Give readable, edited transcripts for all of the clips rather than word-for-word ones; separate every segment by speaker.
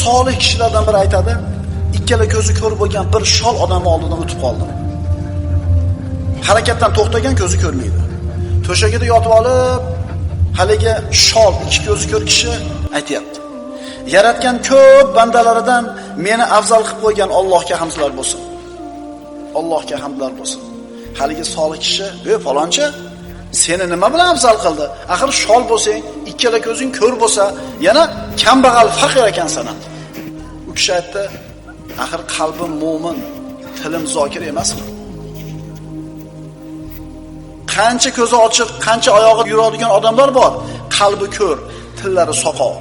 Speaker 1: Solih kishilardan biri aytadi, ikkala ko'zi ko'r bo'lgan bir shol odamning oldidan o'tib qoldim. Harakatdan to'xtagan, ko'zi ko'rmaydi. To'shagida yotib olib, haligi shol, ikki ko'zi ko'r kishi aytayapti. Yaratgan ko'p bandalaridan meni afzal qilib qo'ygan Allohga hamdlar bo'lsin. Allohga hamdlar bo'lsin. Haligi solih kishi, "Ey falonchi, seni nima bilan afzal qildi? Axir shol bo'lsang, ikkala ko'zing ko'r bo'lsa, yana kambag'al faqir ekansan." U kishi aytdi, "Axir qalbim mo'min, tilim zokir emasmi? Qancha ko'zi ochiq, qancha oyog'i yuradigan odamlar bor, qalbi ko'r, tillari soqov.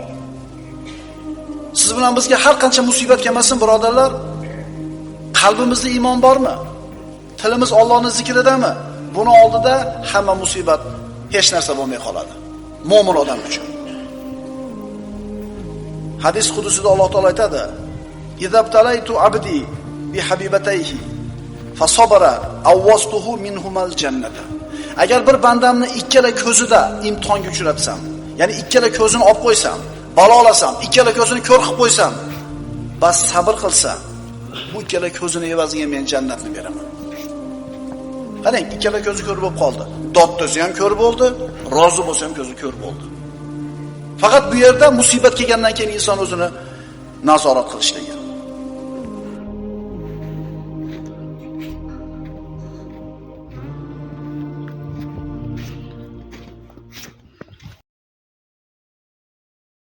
Speaker 1: Siz bilan bizga har qancha musibat kelmasin, birodarlar, qalbimizda iymon bormi? Tilimiz Allohning zikridami? Buni oldida hamma musibat hech narsa bo'lmay qoladi. Mo'min odam uchun. Hadis qudusida Alloh taolo aytadi: "Izabtalaytu abdi bi habibatayhi fasabara awwastuhu minhumal jannata." Agar bir bandamni ikkala ko'zida imtihonga uchratsam, ya'ni ikkala ko'zini olib qo'ysam, balolasam, ikkala ko'zini ko'r qilib qo'ysam, bas sabr qilsa, bu ikkala ko'zini evaziga men jannatni beraman. Qarang, ikkala ko'zi ko'r bo'lib qoldi. Dod desa ham ko'r bo'ldi, rozi bo'lsa ham ko'zi ko'r bo'ldi. Faqat bu yerda musibat kelgandan keyin inson o'zini nazorat qilishligi.